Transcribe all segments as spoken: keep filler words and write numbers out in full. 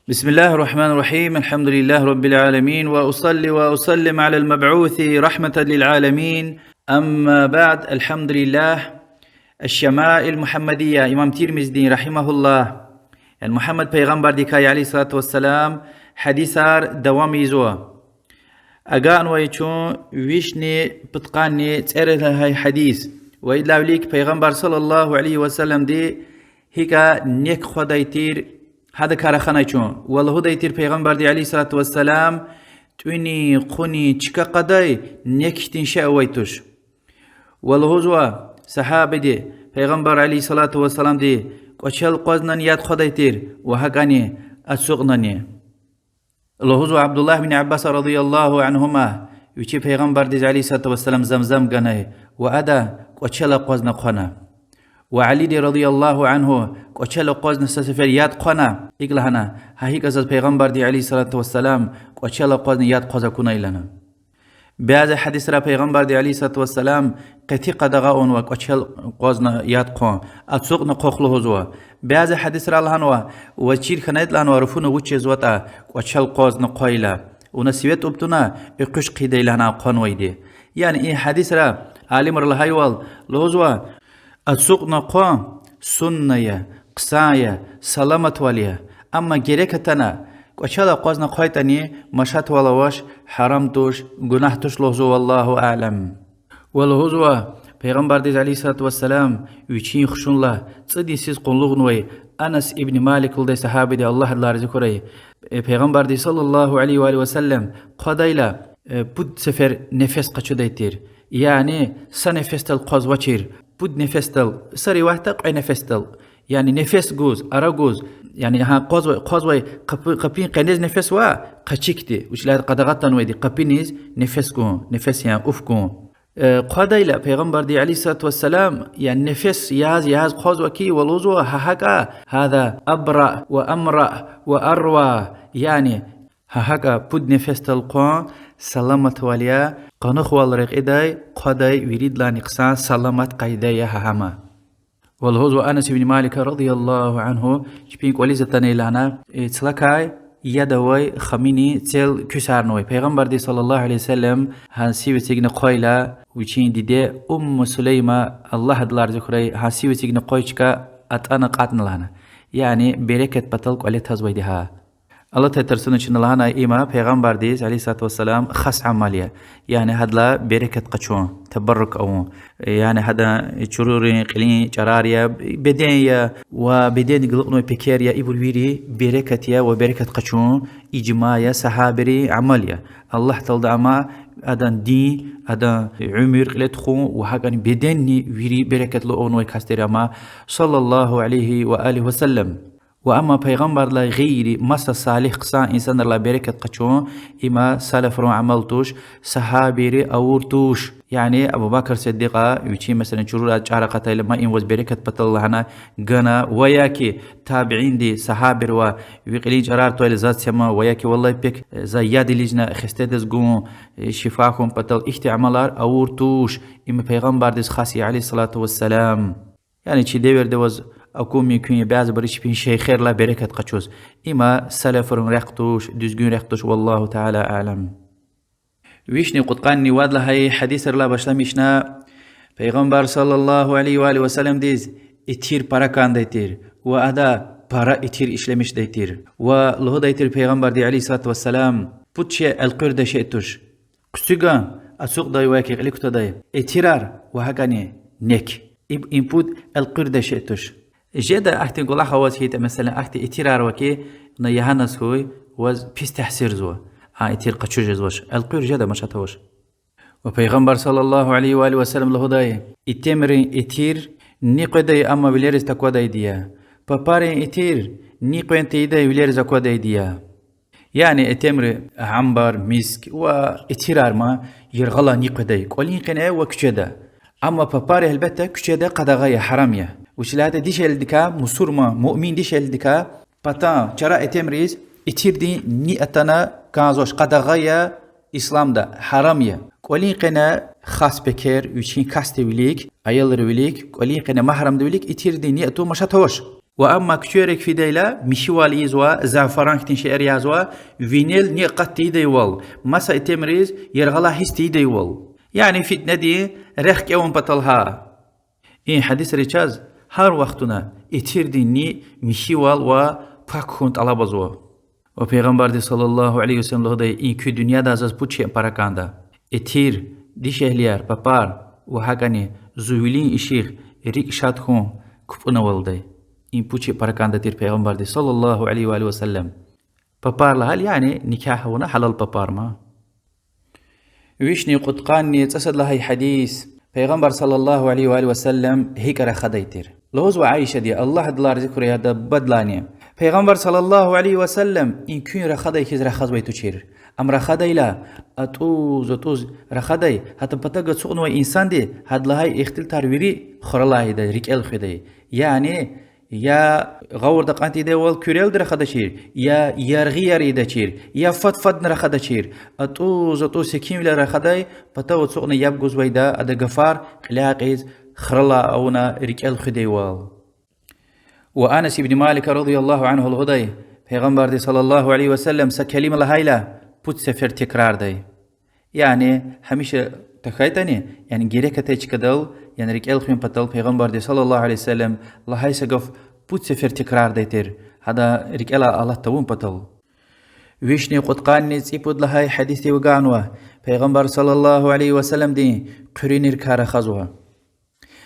بسم الله الرحمن الرحيم. الحمد لله رب العالمين. وأصلي وأسلم على المبعوث رحمة للعالمين. أما بعد. الحمد لله. الشمائل المحمدية. Имам Тирмизидин, رحمه الله. Яни Мугьаммад пайгъамбардикай, عليه الصلاة والسلام, гьадисар давам ийизва. Агакьнавай чун вишни пудкъанни цӀерид лагьай гьадис. Ва идалай вилик пайгъамбар, صلى الله عليه وسلمди, гьикӀа нек хъвадай тир, гьадакай раханай чун. Ва лугьудай тир пайгъамбарди, عليه الصلاة والسلام, тӀуьнин, хъунин чка кьадай нек хьтин шей авай туш. Ва лугьузва сагьабиди, пайгъамбар, عليه الصلاة والسلامди, кӀвачел акъвазнани яд хъвадай тир ва гьакӀани ацукьнани. Лугьузва Абдуллагь бин Аббаса, رضي الله عنهما, вичи пайгъамбардиз, عليه الصلاة والسلام, Замзам ганай ва ада кӀвачел акъвазна хъвана. Ва Алиди, رضي الله عنه, кӀвачел акъвазна са сефер яд хъвана, икӀ лагьана: гьа гьикӀа заз пайгъамбарди, عليه الصلاة والسلام, кӀвачел акъвазна яд хъваз акунай лагьана. Бязи гьадисра пайгъамбарди, عليه الصلاة والسلام, къети къадагъа авунва кӀвачел акъвазна яд хъван, ацукьна хъвах лугьузва. Бязи гьадисра лагьанва, ваз чир хьанайтӀа лагьанва, руфуна вуч жезватӀа, кӀвачел акъвазна хъвайла. Вуна сиве тӀуб туна, экъуьш хъийидай лагьана хъванвайди. Яни и гьадисра алимри лагьайвал, лугьузва, ацукьна хъван сунна я, хъсан я, саламатвал я. Амма герек атана, кӀвачел акъвазна хъвайтӀани, машатвал авач, гьарам туш, гунагь туш лугьузва, والله أعلم. Ва лугьузва, пайгъамбардиз, عليه الصلاة والسلام, вичин хушунлай цӀуд йисуз къуллугънавай Анас ибн Малик лугьудай сагьабиди, Аллагь адалай рази хьурай, э, пайгъамбарди, صلى الله عليه وآله وسلم, хъвадайла, э, пуд сефер нефес къачудай тир. Яни са нефесдал хъвазвачир, пуд нефесдал, са риваятда кьве нефесдал. Яни нефес гуз, ара гуз, яни гьа хъвазва-, хъвазвай къапи-, къапин къенез нефес ваъ, къачу хьтин, вучиз лагьайтӀа къадагъа атанвайди къапиниз нефес гун, нефес ян уф гун. Э, хъвадайла пайгъамбарди, عليه الصلاة والسلام, яни нефес яз-яз хъвазва хьи, ва лугьузва, гьа гьакӀа, هذا أبرأ وأمرأ وأروى, яни гьа гьакӀа пуд нефесдал хъван саламатвал я, къанухвал рекьидай, хъвадай виридалайни хъсан саламат къайда я гьа гьам. Ва лугьузва Анас ибн Малика, رضي الله عنه, чпин кӀвализ атанай лагьана, э, цлакай яд авай хамини цел куьсарнавай. Пайгъамбарди, صلى الله عليه وسلم, гьа сив эцигна хъвайла, вичин диде Умму Сулейма, Аллагь адалай рази хьурай, гьа сив эцигна хъвай чка атӀана кьатӀна лагьана. Яни берекат патал кӀвале тазвайди гьа. Алатай тарсуна чна лагьанай, има пайгъамбардиз, عليه الصلاة والسلام, хас амал я. Яни гьадалай берекат къачун, табаррук авун. Яни гьадан чурурин кьилин чӀарар я, беден я, ва бедендик галукьнавай пекер я, ибур вири берекат я ва берекат къачун ижма я, сагьабийрин амал я. Аллагь Таалади ама адан дин, адан уьмуьр кьиле тухун ва гьакӀни беденни вири берекатлу авунвай кас тир ама, صلى الله عليه وآله وسلم. Ва амма пайгъамбардилай гъейри маса салигь хъсан инсанрилай берекат къачун, има салафрин амал туш, сагьабийри авур туш. Яни Абу Бакр Сиддикьа вичин, меселан, чурур чӀар акъатайла, ма им ваз берекат патал лагьана гана, ва яки табиинди, сагьабийри ва ви кьилин чӀарар твайла заз це ман, ва яки валлагь пек за яд илична хестедиз гун, шифа хьун патал, ихьтин амалар авур туш, им пайгъамбардиз хас я, عليه الصلاة والسلام. Яни чи девирда аваз акун мумкин я бязибуру чпин шейхерилай берекат къачуз. Има салафрин рехъ туш, дуьзгуьн рехъ туш, والله تعالى أعلم. Вишни кьудкъанни вад лагьай гьадисрилай башламишна, Пайгъамбар صلى الله عليه وآله وسلمдиз итир пара кӀандай тир ва ада пара итир ишлемишдай тир. Ва лугьудай тир Пайгъамбарди, عليه الصلاة والسلام, пуд шей элкъуьрдай шей туш: хъуьцуьган, ацукьдай ва яки кьиле кутадай итирар, ва гьакӀани нек. Иб-, им пуд элкъуьрдай шей туш. Жеда ахьтин кӀвалах аваз хьайитӀа, меселан, ахьтин итирар ава хьи, вуна ягьаназ хьуй, ваз пис таъсирзава. А итир къачуз жезвач, элкъуьр жеда, машат авач. Ва Пайгъамбар صلى الله عليه وآله وسلم лугьудай: итимрин итир ни къведай, амма вилериз таквадайди я. Папарин итир ни къвен тийидай, вилериз аквадайди я. Яни итимри, амбар, миск ва итирар ма яргъалай ни къведай, кӀвалин къене ва куьчеда. Амма папари, гьелбетда, куьчеда къадагъа я, гьарам я. Вучиз лагьайтӀа дишегьлидикай, мусурман, муъмин дишегьлидикай патан чара итимриз итирдин ни атана кӀанзавач, къадагъа я исламда, гьарам я. КӀвалин къене хас пекер, вичин касдин вилик, аялрин вилик, кӀвалин къене магьрамдин вилик итирдин ни атун машат авач. Ва амма куьчейрик фидайла, михьивал ийизва, зафаран хьтин шейэр язва, винел ни акъат тийидайвал, маса итимриз яргъалай гьисс тийидайвал. Яни фитнедин рехъ кӀевун патал гьа. И гьадисри чаз гьар вахтунда этирдин ни михьивал ва пак хьун тӀалабзава. Ва Пайгъамбарди صلى الله عليه وسلم лугьудай: и куь дуьньяда заз пуд шей пара кӀанда: этир, дишегьлияр, папар, ва гьакӀни зи вилин ишигъ рикӀ шад хьун капӀунавалдай. И пуд шей пара кӀанда тир Пайгъамбарди صلى الله عليه وآله وسلم. Папар лагьайла, яни никягь авуна гьалал папар ма. Вишни кьудкъанни цӀусад лагьай гьадис. Пайгъамбар صلى الله عليه وآله وسلم гьикӀ рахадай тир? Лугьузва Аишади, Аллагь адалай рази хьурай, ада бубадилайни: Пайгъамбар صلى الله عليه وسلم и куьн рахадай хьиз рахазвай тушир. Ам рахадайла, атӀуз-атӀуз рахадай, гьатта патав ацукьнавай инсанди гьада лагьай ихтилатар вири хуралай ийидай, рикӀел хуьдай. Яни я гъавурда кьан тийидайвал куьрелди рахадачир, я яргъияр ийидачир, я фад-фадни рахадачир. АтӀуз-атӀуз секинвиле рахадай, патав ацукьна яб гузвайда ада гафар кьиляй кьиз, хуралай авуна рикӀел хуьдайвал. Ва Анас ибн Малик رضي الله عنه лугьудай: Пайгъамбарди صلى الله عليه وسلم са келима лагьайла, пуд сефер текрардай. Яни гьамиша тахьайтӀани, яни герек атай чкадал, яни рикӀел хуьн патал Пайгъамбарди صلى الله عليه وسلم лагьай са гаф пуд сефер текрардай тир, гьада рикӀелай алат тавун патал. Вишни кьудкъанни цӀипуд лагьай гьадисдив вуганва Пайгъамбар صلى الله عليه وسلمдин хъуьруьнрикай рахазва.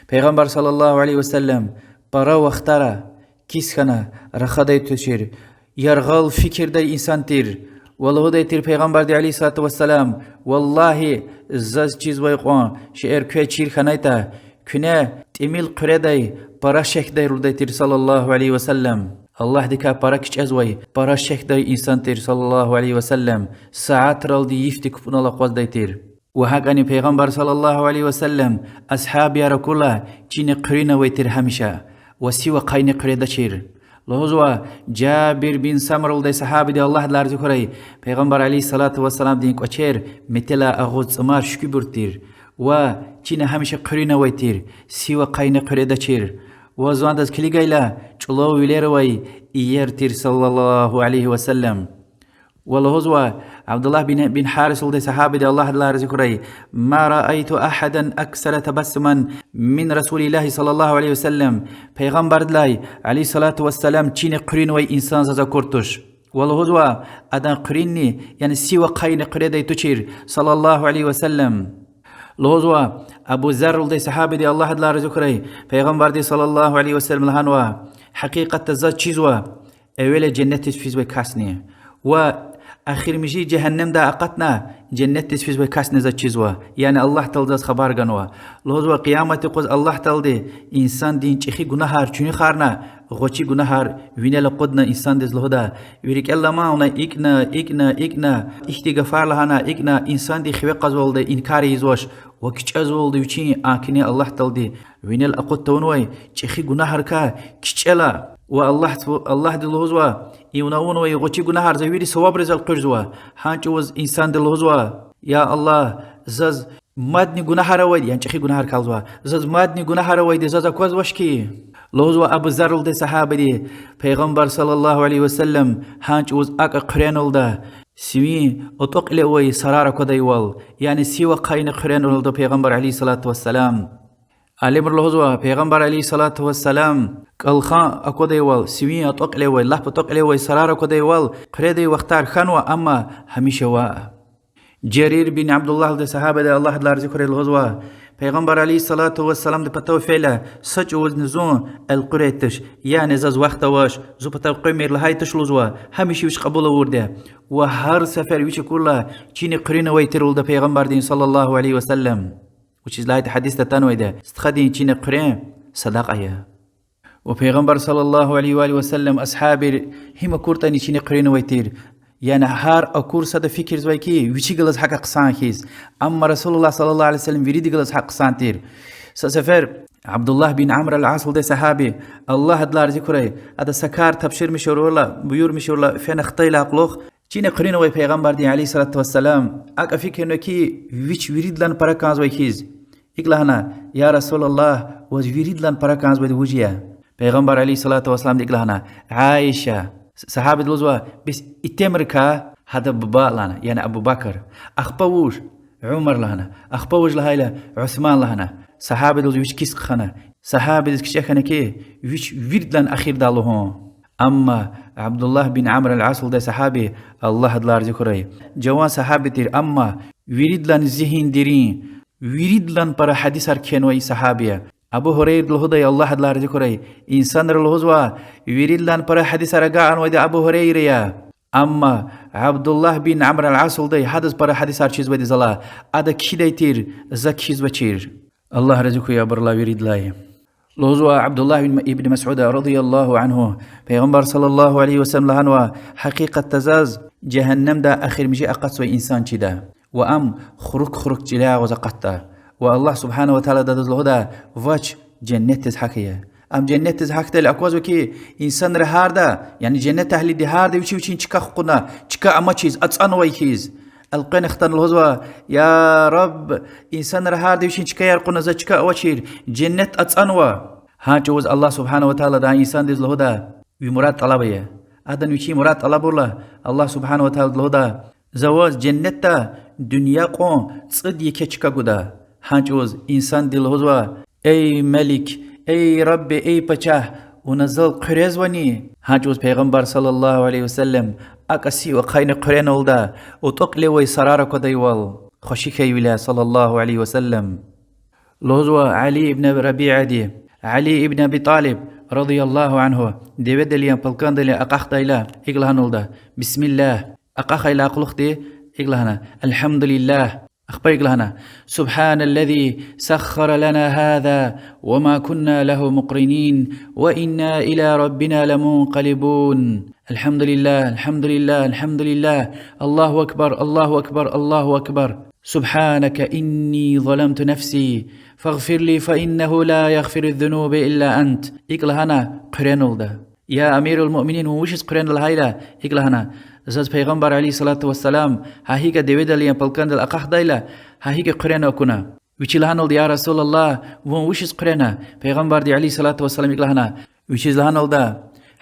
Пайгъамбар صلى الله عليه وسلم пара вахтара кис хьана рахадай тушир, яргъал фикирдай инсан тир, ва лугьудай тир Пайгъамбарди عليه الصلاة والسلام: Валлагьи, заз чизвай кьван шейэр квез чир хьанайтӀа, куьне тӀимил хъуьредай пара шехьдай лугьудай тир صلى الله عليه وسلم. Аллагьдикай пара кичӀезвай, пара шехьдай инсан тир صلى الله عليه وسلم, сятералди йифди капӀунал акъваздай тир. Ва гьакӀни Пайгъамбар صلى الله عليه وسلم асгьабияр акурла, чина хъуьруьн авай тир гьамиша, ва сив ахъайна хъуьредачир. Лугьузва Жабир бин Самура лугьудай сагьабиди, Аллагь адалай рази хьурай, Пайгъамбар عليه الصلاة والسلامдин кӀвачер метелай агъуз цӀамар шуькӀуьбур тир, ва чина гьамиша хъуьруьн авай тир, сив ахъайна хъуьредачир, ва зандаз килигайла, чӀулав вилер авай иер тир صلى الله عليه وسلم. Ва лугьузва Абдуллагь бин, бин Гьарис лугьудай сагьабиди, Аллагь адалай рази хьурай: ما رأيت أحدا أكثر تبسما من رسول الله صلى الله عليه وسلم. Пайгъамбардилай عليه الصلاة والسلام чина хъуьруьн авай инсан заз акур туш. Ва лугьузва, адан хъуьруьнни, яни сив ахъайна хъуьредай тушир صلى الله عليه وسلم. Лугьузва Абу Зарр лугьудай сагьабиди, Аллагь адалай рази хьурай, Пайгъамбарди صلى الله عليه وسلم лагьанва: Гьакъикъатда заз чизва эвела женнетдиз физвай касни, ва эхиримжи жегьеннемдай акъатна женнетдиз физвай касни заз чизва. Яни Аллагь Таалади заз хабар ганва. Лугьузва, Къиямат юкъуз Аллагь Таалади инсандин чӀехи гунагьар чуьнуьхарна, гъвечӀи гунагьар винел акъудна инсандиз лугьуда: ви рикӀел аламай вуна икӀна, икӀна, икӀна, ихьтин гафар лагьана, икӀна, инсандин хиве кьазвалда инкар ийизвач, ва кичӀезвалда вичин а куьне Аллагь Таалади винел акъуд тавунвай чӀехи гунагьрикай кичӀела. Ва Аллагь, Аллагьди лугьузва: и вуна авунвай гъвечӀи гунагьар за вири савабриз элкъуьрзава. Гьа чӀавуз инсанди лугьузва: Я Аллагь, заз мадни гунагьар авайди, яни чӀехи гунагьрикай лугьузва, заз мадни гунагьар авайди заз аквазвач хьи. Лугьузва Абу Зарр лугьудай сагьабиди: Пайгъамбар صلى الله عليه وسلم гьа чӀавуз акӀ хъуьреналда сивин атӀукьливай сарар аквадайвал, яни сив ахъайна хъуьреналда Пайгъамбар عليه الصلاة والسلام. Алимри лугьузва, Пайгъамбар عليه الصلاة والسلام кӀалхан аквадайвал, сивин атӀукьливай, лап атӀукьливай сарар аквадайвал хъуьредай вахтар хьанва, амма гьамиша ваъ. Жарир бин Абдуллагь лугьудай сагьабиди, Аллагь адалай рази хьурай, лугьузва: Пайгъамбар عليه الصلاة والسلامдин патав фейила, са чӀавузни зун элкъуьрай туш, яни заз вахт авач, зи патав къвемир лагьай туш лугьузва, гьамиша вич кьабул авурди я. Ва гьар сефер вич акурла, чина хъуьруьн авай тир лугьуда Пайгъамбардин صلى الله عليه وسلم. Вучиз лагьайтӀа гьадисда атанвайди я: стхадин чина хъуьруьн садакьа я. Ва Пайгъамбар صلى الله عليه وآله وسلم асгьабри гьим акуртӀани чина хъуьруьн авай тир. Яни гьар акур сада фикирзавай хьи, вичи галаз гьакӀ хъсан хьиз. Амма رسول الله صلى الله عليه وسلم вирида галаз гьакӀ хъсан тир. Са сефер Абдуллагь бин Амр ал-Ас лугьудай сагьаби, Аллагь адалай рази хьурай, ада са кар тапшурмишайла, буюрмишайла фена хтайла кьулухъ, чина хъуьруьн авай Пайгъамбардин عليه الصلاة والسلام, акӀ фикирна хьи, вич виридалай пара кӀанзавай хьиз. ИкӀ лагьана: Я رسول الله, ваз виридалай пара кӀанзавайди вуж я? Пайгъамбар عليه الصلاة والسلامди икӀ лагьана: Аиша, сагьабиди лугьузва, бес итимрикай гьада буба лагьана, яни Абу Бакр. Ахпа вуж? Умар лагьана. Ахпа вуж лагьайла, Усман лагьана. Сагьабиди лугьузва вич кис хъхьана. Сагьабидиз кичӀе хьана хьи, вич виридалай эхирдай лугьун. Амма Абдуллагь бин Амр аль-Ас лугьудай сагьаби, Аллагь адалай рази хьурай, жаван сагьаби тир, амма виридалай зигьин дерин, виридалай пара гьадисар кхьенвай сагьаби я. Абу Гьурайради лугьудай, Аллагь адалай рази хьурай, инсанри лугьузва, виридалай пара гьадисар агакьарнавайди Абу Гьурайра я. Амма Абдуллагь бин Амр аль-Ас лугьудай гьадаз пара гьадисар чизвайди залай, ада кхьидай тир, за кхьизвачир. Аллагь рази хьуй абурулай виридалай. Лугьузва Абдуллагь ибн, ибн Масуда رضي الله عنه, Пайгъамбар صلى الله عليه وسلم лагьанва: Гьакъикъатда заз жегьеннемдай эхиримжи акъатзавай инсан чида. Ва ам хурк-хурк чӀелягъиз акъатда. Ва Аллагь سبحانه وتعالىди адаз лугьуда: вач, женнетдиз гьахь ая. Ам женнетдиз гьахьдайла аквазва хьи, инсанри гьарда, яни женнет агьлиди гьарда вичи-вичин чка хкуна, чка амачиз, ацӀанвай хьиз. Элкъвена хтана лугьузва: Я Рабб, инсанри гьарда вичин чкаяр кьуна, за чка авачир, женнет ацӀанва. Гьа чӀавуз Аллагь سبحانه وتعالىди а инсандиз лугьуда: ви мурад тӀалаб ая. Адан вичин мурад тӀалабурла, Аллагь سبحانه وتعالىди лугьуда: за ваз женнетда дуьнья кьван цӀуд еке чка гуда. Гьа чӀавуз инсанди лугьузва: Эй Малик, эй Рабби, эй Пачагь, вуна зал хъуьрезвани? Гьа чӀавуз Пайгъамбар صلى الله عليه وسلم акӀа сив ахъайна хъуьреналда, у тӀвакьливай сарар аквадайвал, хвеши хьайивиляй صلى الله عليه وسلم. Лугьузва Али ибн Рабиади, Али ибн Аби ТӀалиб رضي الله عنه, деведал яни палкандал яни акьахдайла, икӀ лагьаналда: بسم الله. Акьахайла а кьулухъди икӀ лагьана: الحمد لله. Ахпа икӀ лагьана: سبحان الذي سخر لنا هذا وما كنا له مقرنين وإنا إلى ربنا لمنقلبون. الحمد لله، الحمد لله، الحمد لله. الله أكبر، الله أكبر، الله أكبر. سبحانك إني ظلمت نفسي فاغفر لي فإنه لا يغفر الذنوب إلا أنت. ИкӀ лагьана хъуьреналда. Я أمير المؤمنين, вун вучиз хъуьрена лагьайла, икӀ лагьана: заз Пайгъамбар عليه الصلاة والسلام гьа гьикӀа деведал яни палкандал акьахдайла, гьа гьикӀа хъуьрена акуна. Вичи лагьаналда: يا رسول الله, вун вучиз хъуьрена? Пайгъамбарди عليه الصلاة والسلام икӀ лагьана: вичиз лагьаналда: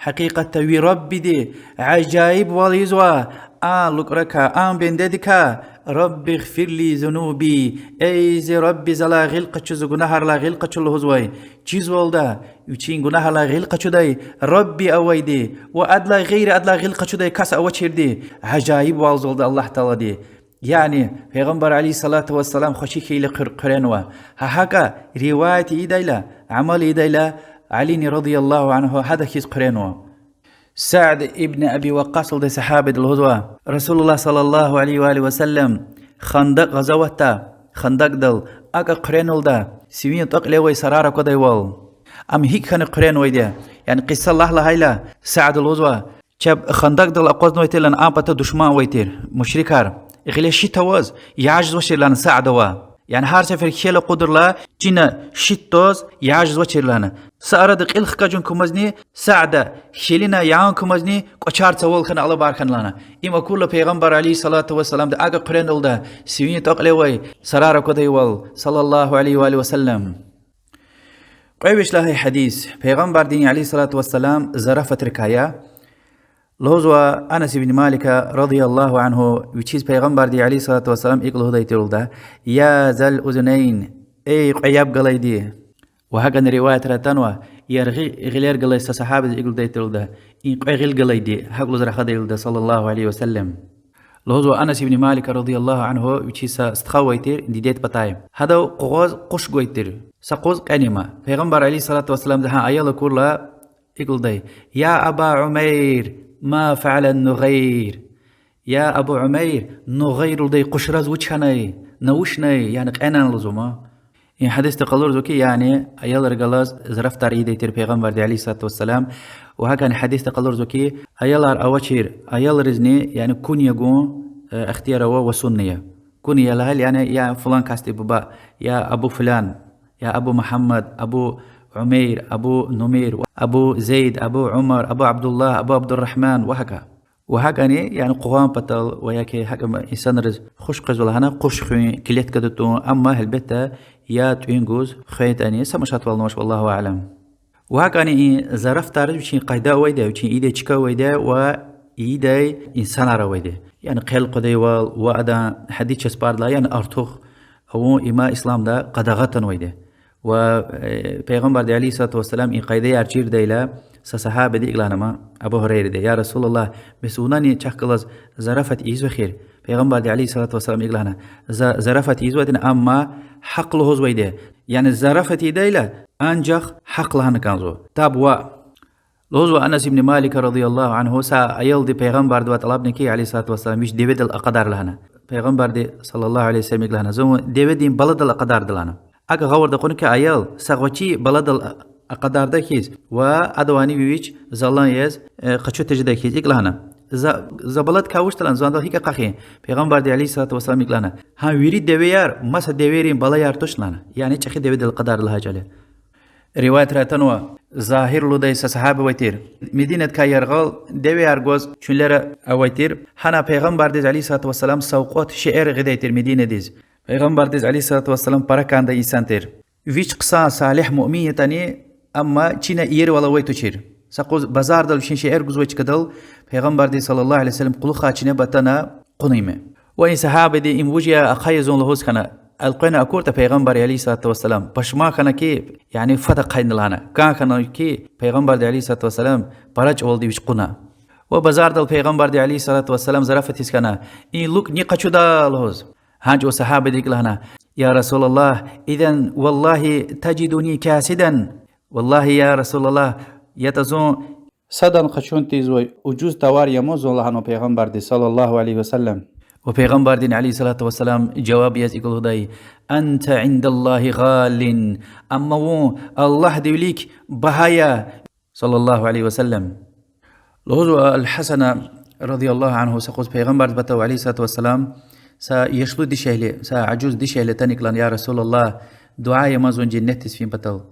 гьакъикъатда ви Раббиди ажаибвал ийизва а лукӀракай, а бендедикай: رب اغفر لي ذنوبي, эй зи Рабби, залай гъил къачу, зи гунагьрилай гъил къачу лугьузвай. Чизвалда, вичин гунагьрилай гъил къачудай Рабби авайди ва адалай гъейри адалай гъил къачудай кас авачирди, ажаибвалзавалда Аллагь Таалади. Яни Пайгъамбар عليه الصلاة والسلام хвеши хьайила хъуьр-, хъуьренва. Гьа гьакӀа риваят ийидайла, амал ийидайла, Алини رضي الله عنه гьада хьиз хъуьренва. Сад ибн Аби Ваккъас лугьудай сагьабиди лугьузва: رسول الله صلى الله عليه وآله وسلم Хандакь гъазаватда, Хандакьдал, акӀа хъуьреналда, сивин тӀвакьливай сарар аквадайвал. Ам гьикӀ хьана хъуьренвайди я? Яни къисса лагь лагьайла, Саада лугьузва: чеб Хандакьдал акъвазнавайтӀа лагьана, а пата душман авай тир, мушрикар. Гъиле щит аваз, яржзавачир лагьана Саада ва. Яни гьар сефер хьел акъудурла, чина щит тваз, яржзавачир лагьана. Са арада кьил хкажун кумазни, Саада хьелина ян кумазни кӀвачер цавал хьана, алабар хьана лагьана. Им акурла Пайгъамбар عليه الصلاة والسلامди акӀа хъуьреналда, сивин тӀвакьливай сарар аквадайвал, صلى الله عليه وآله وسلم. Кьве виш лагьай гьадис. Пайгъамбардин عليه الصلاة والسلام зарафатрикай я. Лугьузва Анас ибн Малика رضي الله عنه, вичиз Пайгъамбарди عليه الصلاة والسلام икӀ лугьудай тирвалда: يا ذا الأذنين, эй кьве яб галайди. Ва гьакӀани риваятра атанва: яргъи гъилер галай са сагьабиди икӀ лугьудай тирвалда: и кьве гъил галайди, гьакӀ лугьуз рахадайвалда, صلى الله عليه وسلم. Лугьузва Анас ибн Малика رضي الله عنه, вичиз са стха авай тир дидед патай. Гьадав къугъваз къуш гвай тир. Са къуз кьенва. Пайгъамбар عليه الصلاة والسلامди гьа аял акурла, икӀ лугьудай: يا أبا عمير، ما فعل النغير. Я Абу Умейр, нугъайр лугьудай къушраз вуч хьанай, на вучнай, яни кьенани лугьузва ман. И гьадисди къалурзава хьи, яни аялрихъ галаз зарафатар ийидай тир Пайгъамбарди عليه الصلاة والسلام. Ва гьакӀани гьадисди къалурзава хьи, аялар авачир аялризни, яни куьнья гун, э, ихтияр ава ва сунна я. Куьнья лагьайла, яни я фулан касдин буба, я Абу фулан, я Абу Мугьаммад, Абу Умейр, Абу Нумейр, Абу Зейд, Абу Умар, Абу Абдуллагь, Абу Абдуррагьман ва гьакӀа. Ва гьакӀани, яни къугъван патал ва яки гьакӀ инсанриз хуш къвезва лагьана къуш хуьн, клеткада тун, амма гьелбетда я тӀуьн гуз хвейитӀани са машатвални авач, والله أعلم. Ва гьакӀни и зарафатар вичин къайда авайди я, вичин ийидай чка авайди я ва ийидай инсанар авайди я. Яни хъел къведайвал ва адан гьадди часпардилай, яни артух авун има исламда къадагъа атанвайди я. Ва, э, Пайгъамбарди عليه الصلاة والسلام и къайдаяр чирдайла, са сагьабиди икӀ лагьана, Абу Гьурайради: Я Расулаллагь, бес вунани чахъ галаз зарафат ийизва эхир? Пайгъамбарди عليه الصلاة والسلام икӀ лагьана: За-, зарафат ийизвайди я, амма гьахъ лугьузвайди я. Яни зарафат ийидайла анжах гьахъ лагьана кӀанзава. Таб ваъ. Лугьузва Анас ибн Малика رضي الله عنه, са аялди Пайгъамбардивай тӀалабна хьи, عليه الصلاة والسلام, вич деведал акъадар лагьана. Пайгъамбарди صلى الله عليه وسلم икӀ лагьана: За вун деведин баладал акъадарда лагьана. АкӀ гъавурда кьуна хьи аял, са гъвечӀи баладал акъадарда хьиз ва адавайни ви вич залан яз, э, къачу тежеда хьиз, икӀ лагьана. За, за баладикай вуч лагьана, за адал гьикӀ акъахин? Пайгъамбарди عليه الصلاة والسلام икӀ лагьана: Гьа вири девеяр маса девейрин балаяр туш лагьана. Яни чӀехи деведал акъадарда лагьай чӀал я. Риваятра атанва, Загьир лугьудай са сагьаби авай тир. Мединадикай яргъал девеяр гваз чуьнлера авай тир. Гьана Пайгъамбардиз عليه الصلاة والسلام савкьват, шейэр гъидай тир Мединадиз. Пайгъамбардиз عليه الصلاة والسلام пара кӀандай инсан тир. Вич хъсан, салигь муъмин ятӀани, амма чина иервал авай тушир. Са юкъуз базардал вичин шейэр гузвай чкадал Пайгъамбарди صلى الله عليه وسلم кьулухъай чинеба атана кьуна им. Ва и сагьабиди им вуж я ахъая зун лугьуз хьана, элкъвена акуртӀа Пайгъамбар عليه الصلاة والسلام пашман хьана хьи, яни фад ахъайна лагьана, кӀан хьана хьи, Пайгъамбарди عليه الصلاة والسلام пара чӀавалди вич кьуна. Ва базардал Пайгъамбарди عليه الصلاة والسلام зарафатиз хьана, и лукӀни къачуда лугьуз. Гьа чӀавуз сагьабиди икӀ лагьана: يا رسول الله, إذن والله تجدني كاسدا. Валлагьи, я Расулаллагь, ятӀа зун садан къачун тийизвай ужуз товар я ман зун лагьанва Пайгъамбарди صلى الله عليه وسلم. Ва Пайгъамбардини عليه الصلاة والسلام жаваб яз икӀ лугьудай: أنت عند الله غال. Амма вун Аллагьдин вилик багьа я, صلى الله عليه وسلم. Лугьузва Ал-Гьасан رضي الله عنه са юкъуз Пайгъамбардин патав عليه الصلاة والسلام са яшлу дишегьли, са ажуз дишегьли атана икӀ лагьана: يا رسول الله, дуьа ая ман зун женнетдиз фин патал.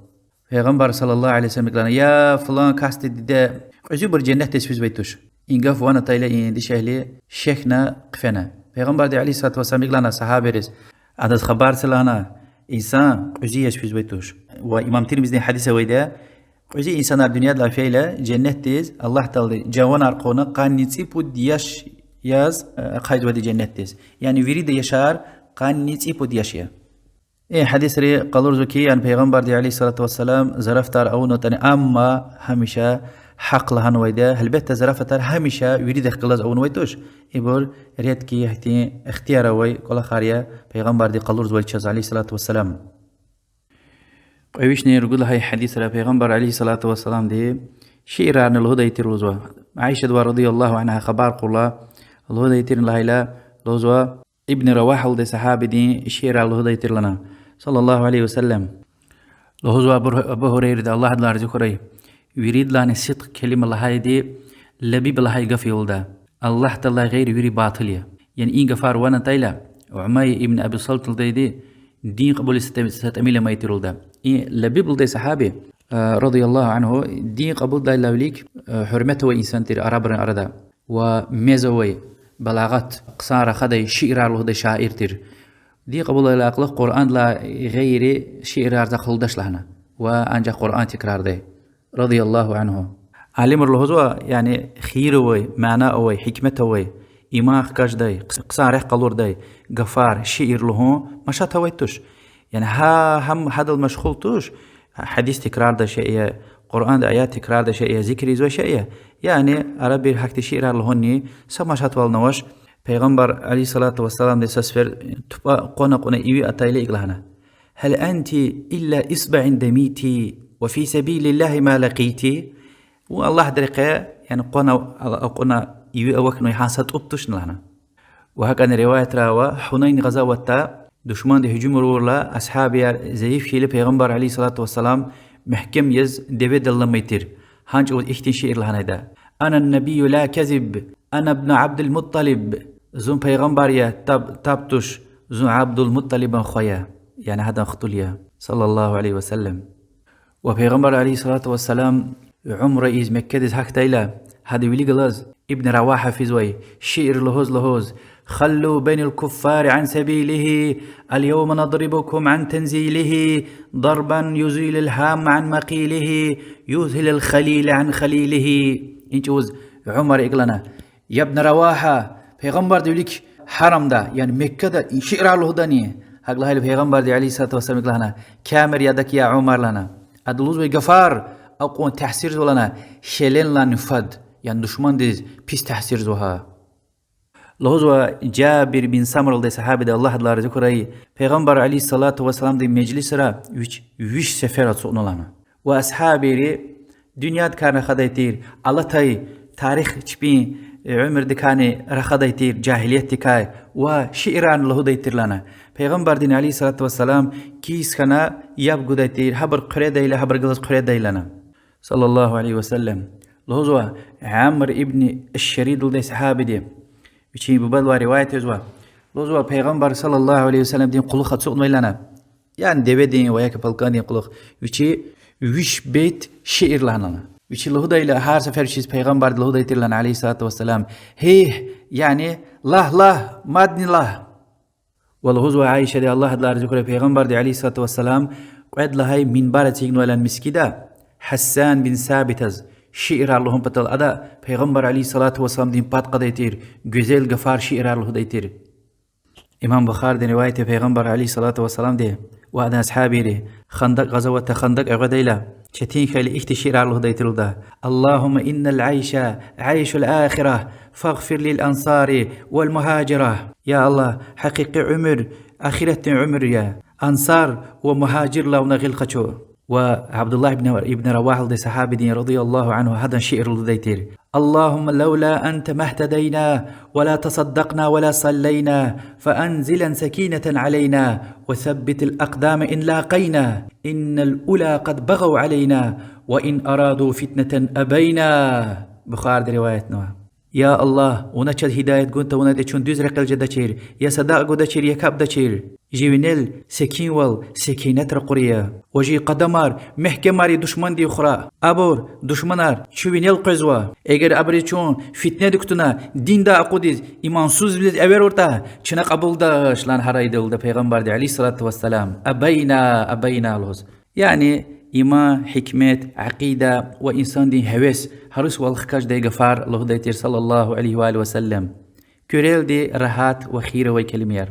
Пайгъамбар صلى الله عليه وسلم икӀ лагьана: Я флан касдин диде, кьуьзуьбур женнетдиз физвай туш. И гаф ван атайла и дишегьли шехьна хъфена. Пайгъамбарди عليه الصلاة والسلام икӀ лагьана сагьабийриз: Адаз хабар це лагьана, инсан кьуьзуь яз физвай туш. Ва имам Тирмизидин гьадис авайди я, кьуьзуь инсанар дуьньядилай фейила, женнетдиз Аллагь Таалади жаванар кьуна къанни цӀипуд яш яз, э, ахъайзавайди женнетдиз. Яни вирида яшар къанни цӀипуд яш я. И гьадисри къалурзава хьи, яни Пайгъамбарди عليه الصلاة والسلام зарафатар авунатӀани, амма гьамиша гьахъ лагьанвайди я. Гьелбетда, зарафатар гьамиша виридахъ галаз авунвай туш. Ибур редкий, гьахьтин ихтияр авай кӀвалахар я, Пайгъамбарди къалурзавай чаз عليه الصلاة والسلام. Кьве вишни ругуд лагьай гьадисра Пайгъамбар عليه الصلاة والسلامди шиирарни лугьудай тир лугьузва. Аишадивай رضي الله عنها хабар кьурла, лугьудай тир лагьайла, лугьузва, Ибн Равагьа лугьудай сагьабидин шиирар лугьудай тир лагьана, صلى الله عليه وسلم. Лугьузва Абу, Абу Гьурайради, Аллагь адалай рази хьурай: виридалайни сидкь келима лагьайди Лабиб лагьай гаф я лугьуда. Аллагь Тааладилай гъейри вири батил я. Яни и гафар ван атайла, Умайя ибн Аби Салт лугьудайди дин кьабулиз са тӀе-, са тӀимил амай тир лугьуда. И Лабиб лугьудай сагьаби, э, رضي الله عنه, дин кьабулдайдалай вилик, э, гьуьрмет авай инсан тир арабрин арада. Ва мез авай, балагъат, хъсан рахадай шиирар лугьудай шаир тир. Дин кьабулайдалай кьулухъ Къуръандилай гъейри шиирар захъ лугьудач лагьана. Ва анжах Къуръан тикрардай. رضي الله عنه. Алимри лугьузва, яни хийир авай, мана авай, гьикмет авай, иман хкаждай, хъс-, хъсан рехъ къалурдай гафар, шиир лугьун машат авай туш. Яни гьа-, гьам гьадал машгъул туш, гьадис тикрардай шей я, Къуръанда аят тикрардай шей я, зикр ийизвай шей я. Яни арабир гьахьтин шиирар лугьунни са машатвални авач. Пайгъамбар عليه الصلاة والسلامди са сефер тупӀа къвана кьуна иви атайла икӀ лагьана: هل أنت إلا إصبع دميت وفي سبيل الله ما لقيت. Вун Аллагьдин рекье, яни къвана, ал-, акьуна иви авахьнавай гьа са тӀуб тушни лагьана. Ва гьакӀани риваятра ава, Гьунайн гъазаватда душманди гьужум авурла, асгьабияр зайиф хьайила, Пайгъамбар عليه الصلاة والسلام мягькем яз деведал аламай тир. Гьа чӀавуз ихьтин шиир лагьанайди: أنا النبي لا كذب، أنا ابن عبد المطلب. Зун пайгъамбар я, таб-, таб туш, зун Абдулмутталибан хва я, яни гьадан хтул я, صلى الله عليه وسلم. Ва Пайгъамбар عليه الصلاة والسلام умра ийиз Меккадиз гьахьдайла, гьадан вилик галаз Ибн Равагьа физвай, шиир лугьуз-лугьуз, خلوا بني الكفار عن سبيله، اليوم نضربكم عن تنزيله، ضربا يزيل الهام عن مقيله، يذهل الخليل عن خليله. И чӀавуз Умар икӀ лагьана: يا ابن رواحة, Пайгъамбарди вилик гьарамда, яни Меккада шиирар лугьудани? ГьакӀ лагьайла Пайгъамбарди عليه الصلاة والسلام икӀ лагьана: камер я адак, я Умар, лагьана. Ада лугьузвай гафар акьван таъсирзава лагьана, гьеленлай фад, яни душмандиз пис таъсирзава гьа. Лугьузва Жабир бин Самура лугьудай сагьабиди, Аллагь адалай рази хьурай, Пайгъамбар عليه الصلاة والسلامдин межлисра вич виш сефер ацукьнава лагьана. Ва асгьабийри дуьньядин кар рахадай тир, алатай тарих чпин, э, уьмуьрдикайни рахадай тир, жагьилиятдикай, ва шиирарни лугьудай тир лагьана. Пайгъамбардин عليه الصلاة والسلام кис хьана яб гудай тир, гьабур хъуьредайла, гьабурухъ галаз хъуьредайла лагьана. صلى الله عليه وسلم. Лугьузва Амр ибн аш-Шарид лугьудай сагьабиди, вичин бубадивай риваят ийизва. Лугьузва Пайгъамбар صلى الله عليه وسلمдин кьулухъ ацукьнавай лагьана, яни деведин ва я ки палкӀандин кьулухъ, вичи виш бейт шиир лагьана лагьана. Вичи лугьудайла гьар сефер вичиз Пайгъамбарди лугьудай тир лагьана عليه الصلاة والسلام: гьигь, яни лагь, лагь, мадни лагь. Ва лугьузва Аишади, Аллагь адалай рази хьурай, Пайгъамбарди عليه الصلاة والسلام кьвед лагьай минбар эцигнавай лагьана мискӀинда, Гьасан бин Сабитаз шиирар лугьун патал, ада Пайгъамбар عليه الصلاة والسلامдин пад кьадай тир, гуьзел гафар, шиирар лугьудай тир. Имам Бухаридин риваят я, Пайгъамбар عليه الصلاة والسلامди ва адан асгьабийри Хандакь гъазаватда, Хандакь эгъведайла, четин хьайила ихьтин шиирар лугьудай тир лугьуда: اللهم إن العيش عيش الآخرة فاغفر للأنصار والمهاجرة. Я Аллагь, гьакъикъи уьмуьр ахиратдин уьмуьр я, ансар ва мугьажирлай вуна гъил къачу. Ва Абдуллагь ибн, ибн Равагьа лугьудай сагьабидин رضي الله عنه гьадан шиир лугьудай тир: اللهم لولا أنت ما اهتدينا ولا تصدقنا ولا صلينا، فأنزل سكينة علينا وثبت الأقدام إن لاقينا، إن الأولى قد بغوا علينا وإن أرادوا فتنة أبينا. Бухариди риваятнава. Я Аллагь, вуна чаз гьидаят гун тавунайтӀа чун дуьз рекьел жедачир, я садакьа гудачир, я капӀдачир. Жи винел секинвал, секинат ракъур я. Ва жи къадамар мягькемар я душмандин хурай. Абур, душманар, чун винел къвезва. Эгер абуруз чун фитнеди кутуна, диндай акъудиз, имансузвилиз эверуртӀа, чна кьабулдач лагьана гьарайдалда Пайгъамбарди عليه الصلاة والسلام. أبينا، أبينا лугьуз. Яни иман, гьикмет, акъида ва инсандин гьевес, гьарисвал хкаждай гафар лугьудай тир صلى الله عليه وآله وسلم. Куьрелди рагьат ва хийир авай келимаяр.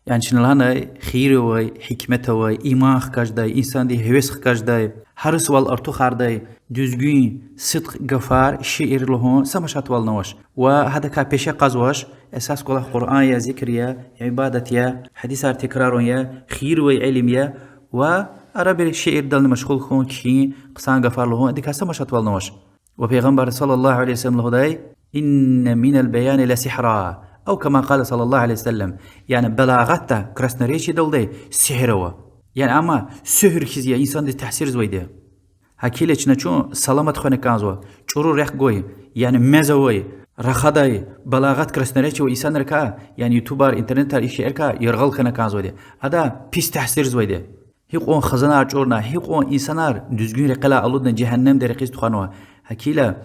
Яни чна лагьанай, хийир авай, гьикмет авай, иман хкаждай, инсандин гьевес хкаждай, гьарисвал артухардай дуьзгуьн, сидкь гафар, шиир лугьун са машатвални авач. Ва гьадакай пеше кьазвач, эсас кӀвалах Къуръан я, зикр я, ибадат я, гьадисар текрарун я, хийир авай илим я, ва арабир шиирдални машгъул хьун, кхьин, хъсан гафар лугьун, адакай са машатвални авач. Ва Пайгъамбар صلى الله عليه وسلم лугьудай: إن من البيان لسحرا، أو كما قال صلى الله عليه وسلم. Яни балагъатда, красноречиедалди сигьир ава. Яни амма суьгьуьр хьиз я, инсандиз таъсирзавайди. Гьакила чна чун саламат хвена кӀанзава, чӀуру рехъ гвай, яни мез авай, рахадай, балагъат, красноречие авай инсанрикай, яни ютубар, интернетар, и шейэрикай яргъал хьана кӀанзавайди. Ада пис таъсирзавайди. Гьикьван хизанар чӀурна, гьикьван инсанар дуьзгуьн рекьелай алудна жегьеннемдин рекьиз тухванва. Гьакила,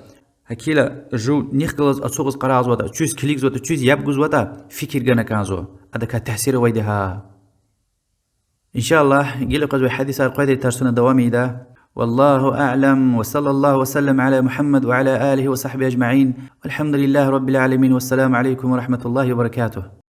гьакила жув нихъ галаз ацукьиз къарагъзаватӀа, чуьз килигзаватӀа, чуьз яб гузватӀа, фикир гана кӀанзава, адакай таъсир авайди гьа. إن شاء الله, гила къвезвай гьадисар къведай тарсуна давам ийида. والله أعلم، وصلى الله وسلم على محمد وعلى آله وصحبه أجمعين، والحمد لله رب العالمين، والسلام عليكم ورحمة الله وبركاته.